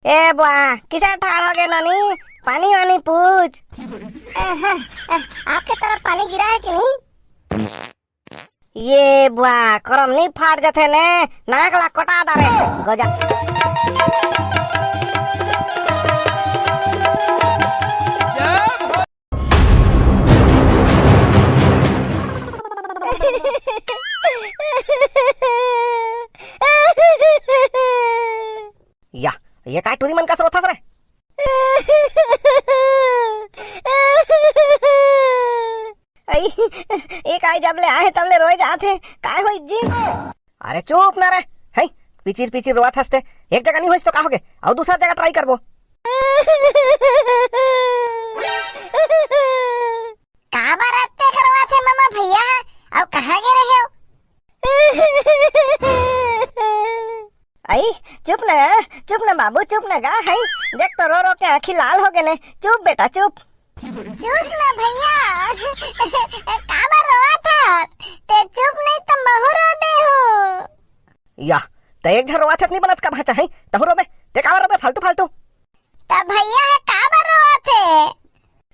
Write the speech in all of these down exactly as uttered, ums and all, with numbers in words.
ए बुआ, किसे ठाड़ हो गे नोनी? पानी वानी पूछ। अह, अह, आपके तरफ पानी गिरा है कि नहीं? ये बुआ, करम नहीं फाट जथे ने, नाक ला कटा डारे। गोजा। या, ये काय टूरी मन कस रोथस रे? अई, एक आई जब ले आए तब ले रोए जात हे, काय होई जी? अरे चुप ना रे, है पिचिर पिचिर रोवत हस ते। एक जगह नहीं होइस तो का होगे, अउ दूसरा जगह ट्राई करबो। काबर अतेक रोवत हे ममा भैया, अउ कहाँ गे रहे हो? अई, चुप ना, चुप ना बाबू, चुप ना गा, है देख तो रो रो के आँखी लाल हो गे ने। चुप बेटा, चुप। चुप ना भैया, काबर रोवत हस? ते चुप नहीं तो महू रो दे हूँ। या, ते एक झन रोवत हे त नहीं बनत का भांचा, है? तहू रोबे, ते काबर रोबे फालतू फालतू? त भैया हे काबर रोवत हे?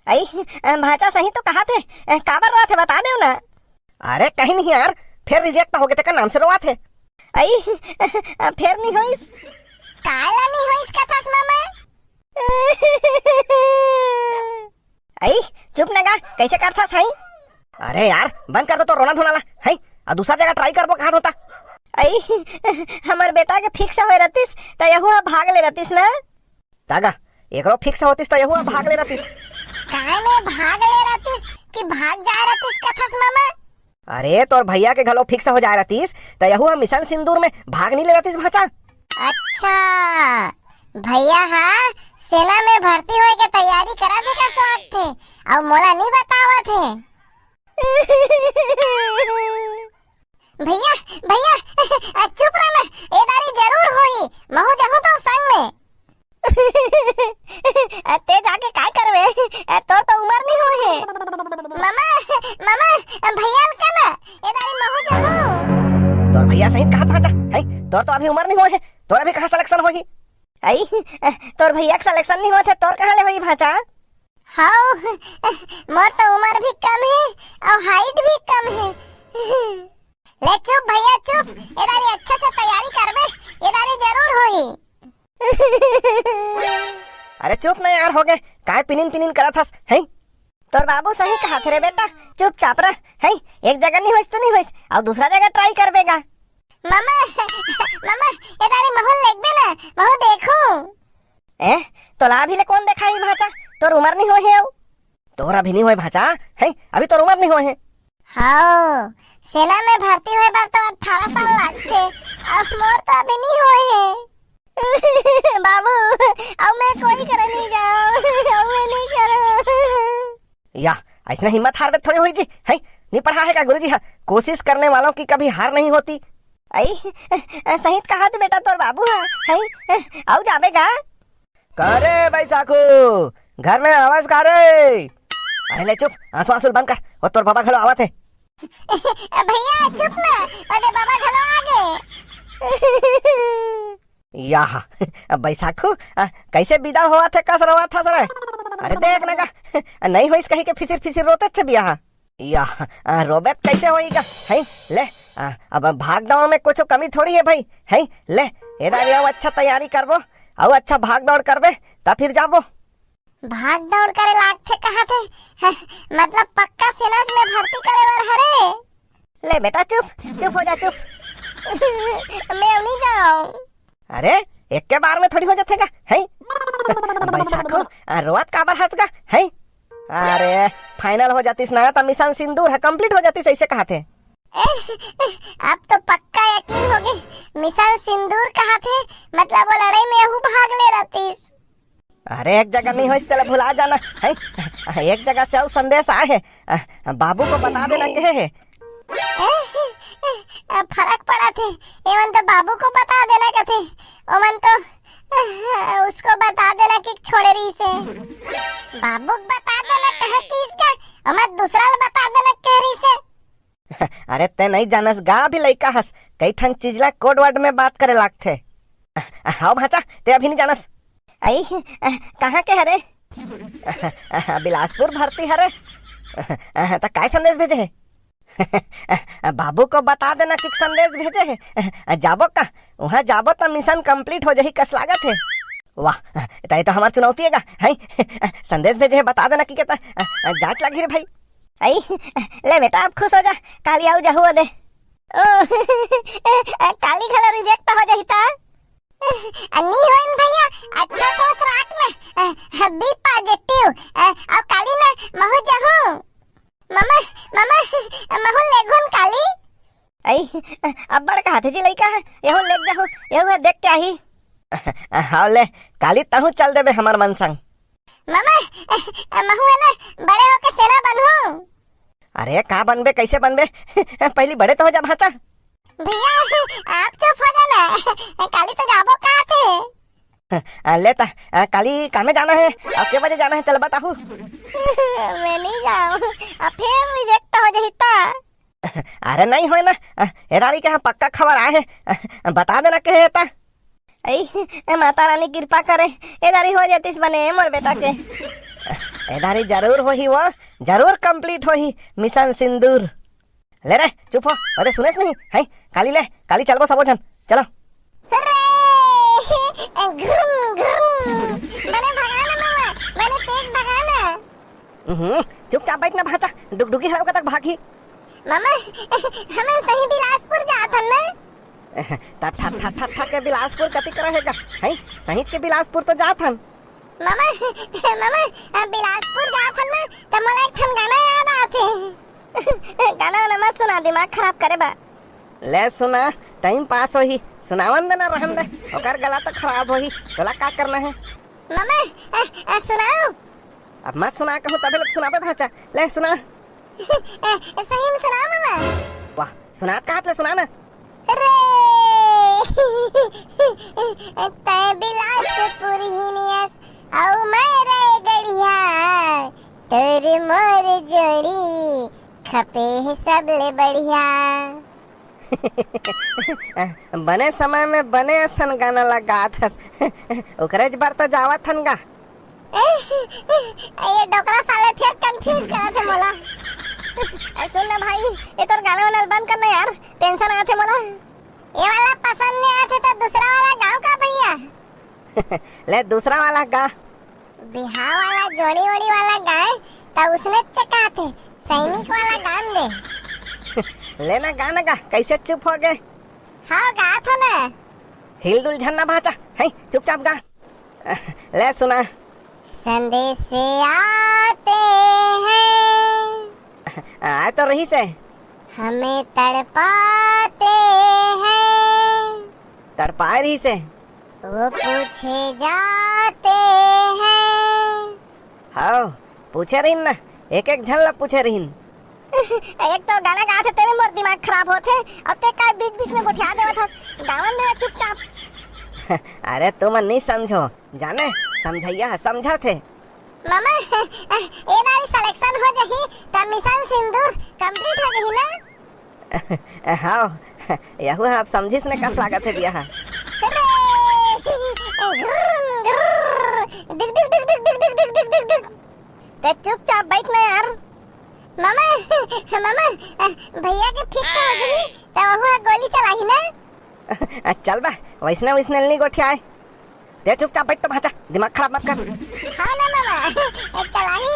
अई, भांचा सही तो कहत हे, काबर रोवत हे बता देव ना। अरे कहीं नहीं यार, फेर रिजेक्ट हो गे तेकर नाम से रोवत हे। अई, फेर नहीं होइस। काला नहीं होइस कथस मामा? अई, चुप ना गा, कैसे करथस हई? अरे यार, बंद कर दो तो रोना धोना ला, हई? अउ दूसरा जगह ट्राई करबो कहा होता। अई, हमर बेटा के फिक्स होए रहतिस, त यहू ह भाग ले रहतिस ना। तागा, एकरो फिक्स होतिस त यहू ह भाग ले रहतिस। काय में भाग ले रहतिस कि भाग जाए रहतिस कथस मामा? अरे, तोर भैया के घलो फिक्स हो जाए रहतिस, त यहू ह मिशन सिंदूर में भाग नहीं ले रहतिस भांचा। अच्छा, भैया हा सेना में भर्ती होए के तैयारी करत हे का स्वाद थे, अउ मोला नहीं बतावत हे। भैया, भैया, चुप रह ना, ए दारी जरूर होई, महू जहू तो संग में। ते जाके काय करबे? तोर तो उमर नहीं होए हे। मामा, मामा, भैया ल का ना, ए दारी महू जहू। तोर भैया सही कहा भांचा, है? तोर तो अभी उमर नहीं होए हे, तोर अभी कहाँ सिलेक्शन होही? अई, तोर भैया के सिलेक्शन नहीं होत हे, तोर कहाँ ले होही भांचा? हाउ, मोर तो उमर भी कम हे अउ हाइट भी कम हे। ले चुप भैया चुप, ए दारी अच्छा से तैयारी करबे, ए दारी जरूर होही। अरे चुप ना यार, हो गे, काय पिनिन पिनिन करत हस, हैं? तोर बाबू सही कहत हे रे बेटा, चुपचाप रह, हैं? एक जगह नहीं होइस तो नहीं होइस, अउ दूसरा जगह ट्राई करबे गा। मामा, मामा, ए दारी महू ल देखबे ना, महू देखो। ए, तोला अभी ले कौन देखाही भांचा? तोर उमर नहीं होए हे अउ। तोर अभी नहीं होए भांचा, हैं? अभी तोर उमर नहीं होए हे। हाउ, सेना में भर्ती होए बर तो अठारह साल लागथे, अउ मोर तो अभी नहीं होए हे। बाबू, अउ मैं कोई करा नहीं जाओ, अउ मैं नहीं करो। या, अइसना हिम्मत हारबे थोड़ी होई जी, हैं? नहीं पढ़ा हे का गुरुजी हा? कोशिश करने वालों की कभी हार नहीं होती। अई, सही कहा तो बेटा तोर बाबू हा, हैं? अउ जाबे गा? का रे बैसाखू, घर में आवाज का रे? अरे ले चुप, आंसू आंसू बंद कर, वो तोर बाबा घलो आवत हे। भैया चुप ना, ओदे बाबा घलो आ गे। याह, अब बैसाखू, आ, कैसे विदा होवत हे, कस रोवत हस रे? अरे देख ना गा, नहीं होइस कही के फिसिर फिसिर रोते छे बिया हा। याह, आ, रोबे त कैसे होई गा? हैं? ले, आ, अब भाग दौड़ में कुछ कमी थोड़ी हे भाई, हैं? ले, एदा भी अउ अच्छा तैयारी करबो, अउ अच्छा भाग दौड़ करबे, त फिर जाबो। भाग दौड़ करे लागथे कहाथे, मतलब पक्का सेना में भर्ती करे बर हरे। ले बेटा चुप, चुप हो जा चुप। मैं अब नहीं जाऊं। अरे, एक के बार में थोड़ी हो जाथे गा, हैं? बैसाखू, आ, रोवत काबर हस गा, हैं? अरे, फाइनल हो जातिस ना, त मिशन सिंदूर ह कंप्लीट हो जातिस, ऐसे कहाथे। अब तो पक्का यकीन हो गे, मिशन सिंदूर कहाथे, मतलब वो लड़ाई में यहू भाग ले रहतिस। अरे, एक जगह नहीं होइस, तेला भुला जाना, हैं? एक जगह से अउ संदेश आए हे, बाबू को बता देना कहे हे। फरक पड़त हे, एमन तो बाबू को बता देना कथे, ओमन तो उसको बता देना कि छोड़े रहिस हे। बाबू को बता देना कहा कि इसका, ओमन दूसरा ल बता देना कह रहिस हे। अरे, ते नहीं जानस गा, अभी लइका हस, कई ठन चीज ला कोड वर्ड में बात करे लागथे। हाव भांचा, ते अभी नहीं जानस। अई, कहाँ के हरे? बिलासपुर भर्ती हरे। त काय संदेश भेजे हे? बाबू को बता देना कि संदेश भेजे हे। जाबो का? वहाँ जाबो त मिशन कंप्लीट हो जाही कस लागत हे। वाह, त ये तो हमार चुनौती हे गा, हैं? संदेश भेजे हे, बता देना कि कहता, जांच लगी रे भाई। अई, ले बेटा, अब खुश हो जा, काली आऊ जहू दे। ओ, काली घला रिजेक्ट हो जाही ता। नी होइन भैया, अच्छा सोच राख ना, बी पॉजिटिव, अब काली ना महू जहू। ममा, ममा, महू लेगुन काली। अई, अब्बड़ कहाथे जी लइका हे, यहू लेग जहू, यहू हे देख के आही। हाव ले, काली तहू चल देबे हमर मन संग। ममा, महू हे ना, बड़े होके सेना बनहूँ। अरे का बनबे, कैसे बनबे? पहली बड़े तो हो जा भांचा। भैया, आप चुप हो जाना, काली तो जाबो कहाथे। आ, ले ता, आ, काली कामे जाना हे, अउ के बजे जाना हे, चल बताहू। मैं नहीं जाऊँ, अब फिर रिजेक्ट हो जाही ता। अरे नहीं होय ना, आ, ए दारी के यहाँ पक्का खबर आए हे, आ, बता देना के हे ता। अई, ए माता रानी कृपा करे, ए दारी हो जातिस बने मोर बेटा के। ए दारी जरूर होही वो, जरूर कंप्लीट होही मिशन सिंदूर। ले रे, चुप हो, अरे सुनेस नहीं, हैं? काली ले, काली चलबो सबो झन, चलो। रे, घुम, घुम। मने भगा ना मामा, मने तेज भगा ना। हम्म, चुपचाप बैठ ना भांचा, डुगडुगी हड़ाऊ कतक भागही। मामा, हमन सही बिलासपुर जात हन ना। त ठा, ठा, ठा, ठा के बिलासपुर कति करा हे गा, हैं? सहीच के बिलासपुर तो जात हन। मामा, मामा, बिलासपुर जात हन ना, त मोला एक ठन गाना याद आथे। गाना वाना मत सुना, दिमाग खराब करे बा। ले सुना, टाइम पास होही, सुनावन दे ना, रहन दे, ओकर गला तो खराब होही, तोला का करना हे? मामा, अ, अ, सुनाओ। अब मत सुना कहूँ, तभे ले सुनाबे भांचा, ले सुना। अ, सही में सुनाओ मामा। वाह, सुनात कहात ले सुना ना। रे, तैं बिलासपुर हिनियस, अउ मैं रे गढ़िया, तोर मोर जोड़ी खपे हे सबले बढ़िया। बने समय में बने असन गाना ला गात हस। ओकरेच बर तो जावत हन गा। ये डोकरा साले फेर कंफ्यूज करत हे मोला। ए, सुन ना भाई, ये तोर गाना वाना बंद करना यार, टेंशन आथे मोला। ये वाला पसंद नहीं आथे तो दूसरा वाला गाँव का भैया? ले दूसरा वाला गा। बिहाव वाला जोड़ी ओड़ी वाला गाय, त उसने चकाथे, सैनिक वाला गान दे। ले ना गा ना गा, कैसे चुप हो गए? हाँ, गा था ना। हिलडुल झन ना भांचा, हैं, चुपचाप गा। ले सुना। संदेश आते हैं। आए तो रहिसे। हमें तड़पाते हैं। तड़पाए रहिसे। वो पूछे जाते हैं। हाँ, पूछे रहिन ना, एक एक झन ला पूछे रहिन। एक तो गाना गाथे तेमे मोर दिमाग खराब होथे, अब ते काय बीच बीच में गोठिया देवत हस, गावन दे चुपचाप। अरे तुमन नहीं समझो, जाने समझइया ह समझाथे। मामा, ए बारी सिलेक्शन हो जाही त मिशन सिंदूर कंप्लीट हो जाही ना? हाव, यहू ह अब समझिस ने कस लागत हे बिया ह। अरे, घुर्र, घुर्र, डिग, डिग, डिग। ते चुपचाप बैठ ना यार। मामा, मामा, भैया के फिक्स हो जाही त वहू ह गोली चलाही ना? चल बा, वैसने वैसने नहीं गोठियाए। ते चुपचाप बैठ तो भांचा, दिमाग खराब मत कर। हाँ ना मामा, चलाही।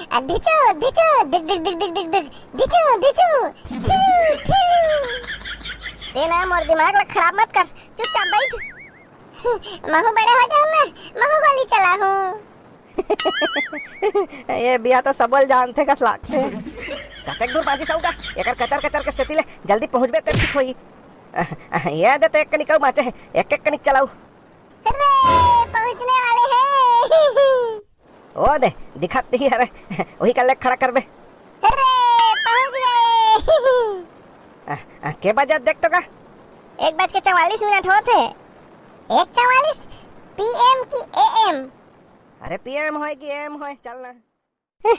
आ, ढिचू, ढिचू, डिग, डिग, डिग, डिग, डिग, डिग, ढिचू, ढिचू, ठियू, ठियू। ते ना मोर दिमाग ला खराब मत कर, चुपचाप बैठ। महू बड़े हो जाऊँ ना, महू गोली चलाहूँ। ये बिया तो सबल जानथे कस लागथे। कतेक दूर बाजी सऊगा, एकर कचर कचर के सेती ले जल्दी पहुँचबे ते ठीक होही। ये दे तो एक कनिक अउ बाँचे हे, एक एक कनिक चलाऊ। रे, पहुँचने वाले हैं। ओ दे, दिखत नहीं हरे, वही कर ले खड़ा करबे। रे, पहुँच गए। आ, आ, के बजत देख तो का? एक बज के चवालीस मिनट होत हे। एक चवालीस? पीएम की एएम? अरे पीएम होय कि एम होय, चल ना। ए,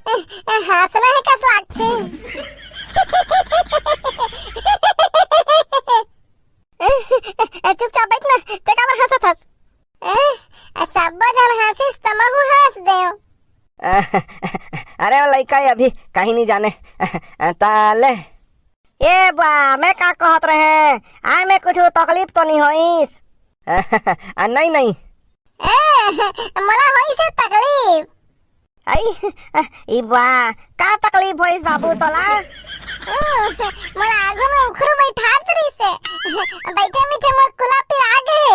ए, ए, हाँसना हे कस लागथे। ए, चुपचाप बैठ ना, ते काबर हंसत हस? ए, आ सब्बो झन हंसिस त महू हंस देव। अरे वो लइका ए अभी कहीं नहीं जाने। ताले ए बुआ, मैं का कहत रहे, आय में कुछ तकलीफ तो नहीं होइस? आ, नहीं, नहीं। ए, मोला होइस हे तकलीफ। आई, ई बुआ, का तकलीफ होइस बाबू तोला? ओ, मोला आगू में उखरू बैठात रहिस हे। बैठे बैठे मोर कुला पिरा गे।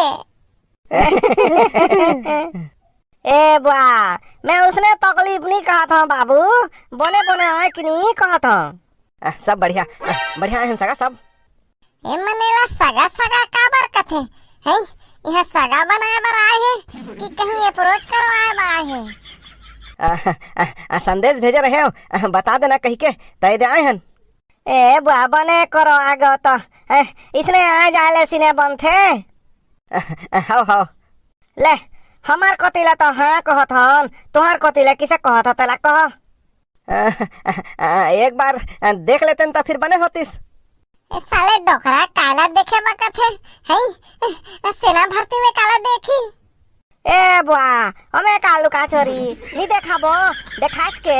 ए बुआ, मैं उसने तकलीफ नहीं कहत हूँ बाबू, बने बने आय कि नहीं कहत हूँ। आ, सब बढ़िया, आ, बढ़िया है सगा सब। ए मने ला सगा सगा काबर कथे? हैं? इहाँ सगा बनाए बर आए हे कि कहीं अप्रोच करवाए बर आए हे? आ, आ, आ, संदेश भेजे रहे हो, आ, बता देना कही के, तय दे आए हन। ए बुआ, बने करो आगो तो, ए, इसने आ जाले सिने बनथे। आ, आ, हव, हव। ले, हमार कोती ला तो हाँ कहत हन, तुहार कोती ला किसे कहत हो, तेला कह। आ, आ, एक बार, आ, देख लेतेन त फिर बने होतिस। ए साले डोकरा, काला देखे बकत हे, हैं? सेना भर्ती में काला देखी? ए बुआ, हमें का लुका चोरी, नी देखाबो, देखाच के।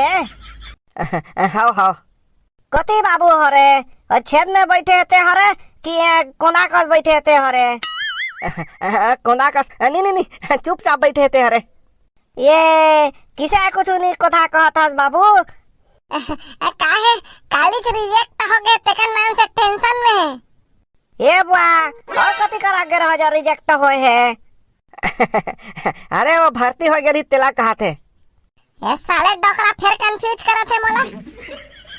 हव, हव। कति बाबू हरे, ओ छेद में बैठे हेते हरे, कि ए कोना कस बैठे हेते हरे? कोना कस, नी, नी, नी, चुपचाप बैठे हेते हरे। ये किसे कुछ नहीं कथा कहत हस बाबू? काहे कालीच रिजेक्ट हो गए, तेकर नाम से टेंशन में हे। ए बुआ, और कति कर आगे रह जा, रिजेक्ट होए हे। अरे वो भर्ती हो गई तेला कहा थे। ये साले डोकरा फिर कंफ्यूज करत हे मोला।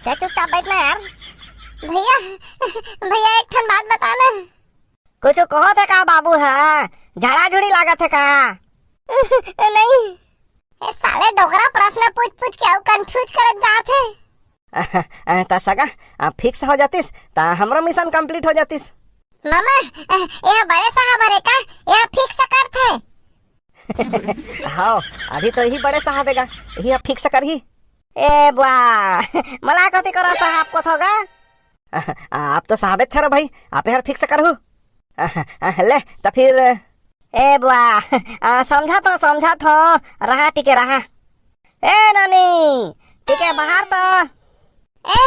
ते चुपचाप बैठ ना यार। भैया, भैया एक ठन बात बता ना। कुछ कहो थे का बाबू? है झाड़ा झुड़ी लागत हे का? नहीं। ए साले डोकरा प्रश्न पूछ पूछ के अउ कंफ्यूज करत जात हे। त सगा, आ, फिक्स हो जातिस, त हमरो मिशन कंप्लीट हो जातिस। मामा, ए, ए बड़े साहब हरे का? ए फिक्स करथे। हाव, अभी तो यही बड़े साहब हे गा, यही अब फिक्स करही। ए बुआ, मला कथी करो साहब कथो गा? आप तो साहबे छरो भाई, आप हर फिक्स करहू। ले, त फिर। ए बुआ, आ, समझा तो, समझा तो, रहा टिके रहा। ए नानी, टिके बाहर तो। ए,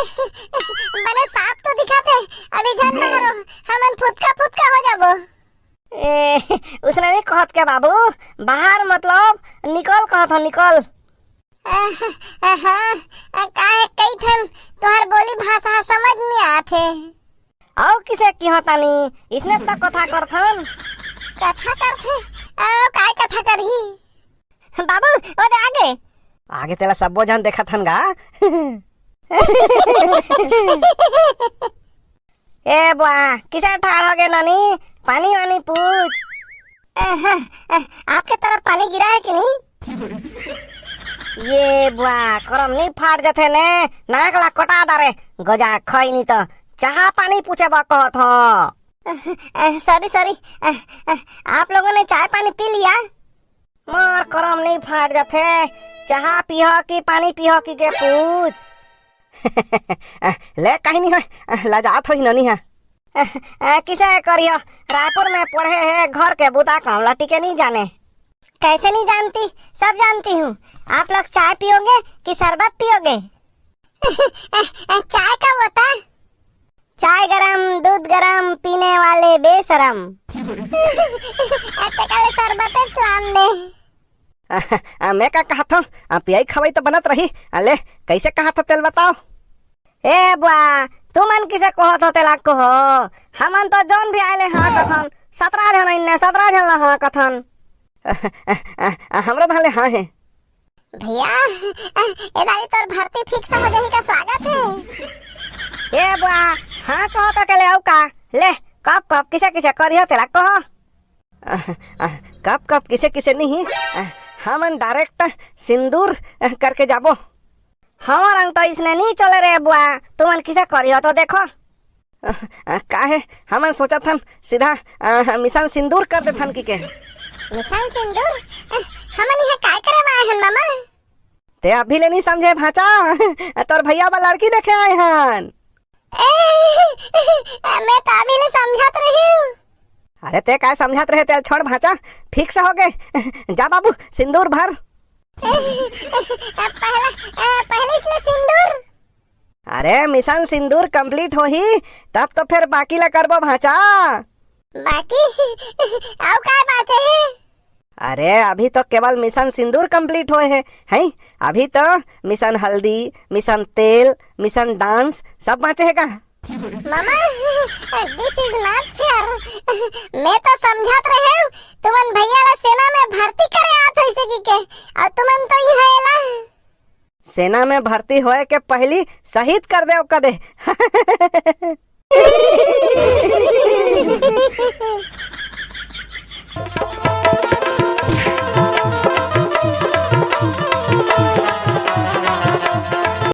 बने साफ तो दिखाते, अभी झन बाहर हो, हमन फुतका फुतका हो जाबो। ए, उसने नहीं कहत के बाबू, बाहर मतलब निकल कहत हो, निकल। आहा, आहा, आ, काहे कई ठन तुहार बोली भाषा समझ नहीं आत हे। अउ किसे किहो तानी, इसने तो कथा करथन। कथा करथे? आ, काय कथा करही? बाबू, ओ दे आगे। आगे तेला सब्बो झन देखत हन गा। ए बुआ, किसे ठाड़ हो गे नानी? पानी वानी पूछ। अह, अह, आपके तरफ पानी गिरा है कि नहीं? ये बुआ, करम नहीं फाट जथे ने, नाक ला कटा दारे, गजा खई नहीं तो, चाहा पानी पूछे बा कहत हो। अह, अह, सॉरी, सॉरी, अह, अह, आप लोगों ने चाय पानी पी लिया? मोर करम नहीं फाट जथे, चाहा पीहो कि पानी पीहो कि के पूछ। ले, कहीं नहीं हो, लजात हो ही ननी है। किसे करियो, रायपुर में पढ़े है, घर के बुता काम ला टिके नहीं जाने। कैसे नहीं जानती, सब जानती हूँ। आप लोग चाय पियोगे कि शरबत पियोगे? चाय का होता? चाय गरम, दूध गरम, पीने वाले बेशरम। अच्छा, काले शरबत है, तो आन दे। आ, आ, मैं का कहत हूँ, आ, पियाई खवाई तो बनत रही। आ, ले, कैसे कहत हो तेल बताओ? ए बुआ, तुमन किसे कहत हो तेला कहो? हमन तो जौन भी आए ले हाँ कथन, सतरा झन आइन ने, सतरा झन ला हाँ कथन। आ, आ, आ, आ, हमरा धाले हाँ है। भैया, ए दाई तोर भर्ती फिक्स हो जाही का स्वागत है। ए बुआ, हाँ कहो तो के ले आऊ का? ले, कब कब किसे किसे करियो तेला कहो। आ, आ, कब कब किसे किसे नहीं, आ, हमन डायरेक्ट सिंदूर, आ, करके जाबो। हमर अंग तो इसने नहीं चले रे बुआ, तुमन किसे करियो तो देखो। आ, आ, काहे हमन सोचत हन सीधा, आ, मिशन सिंदूर कर देथन की के। मिशन सिंदूर? आ, हमन इहाँ काय करे बर आए हन मामा? ते अभी ले नहीं समझे भांचा, आ, तोर भैया बा लड़की देखे आए हन। ए, मैं तो अभी ले समझत रही हूँ। अरे, ते काय समझात रहे, तेला छोड़ भांचा, फिक्स हो गे। जा बाबू, सिंदूर भर। पहला, पहले इसमें सिंदूर। अरे, मिशन सिंदूर कंप्लीट होही, तब तो फेर बाकी ला करबो भांचा। बाकी? अउ काय बांचे हे? अरे, अभी तो केवल मिशन सिंदूर कंप्लीट होए हे, हैं? अभी तो मिशन हल्दी, मिशन तेल, मिशन डांस सब बांचे हे का? मामा, this is not fair। मैं तो समझात रहे हूँ, तुमन भैया ला सेना में भर्ती करे आत हो इसे की के, अउ तुमन तो यहाँ एला सेना में भर्ती होए के पहली शहीद कर दे कदे।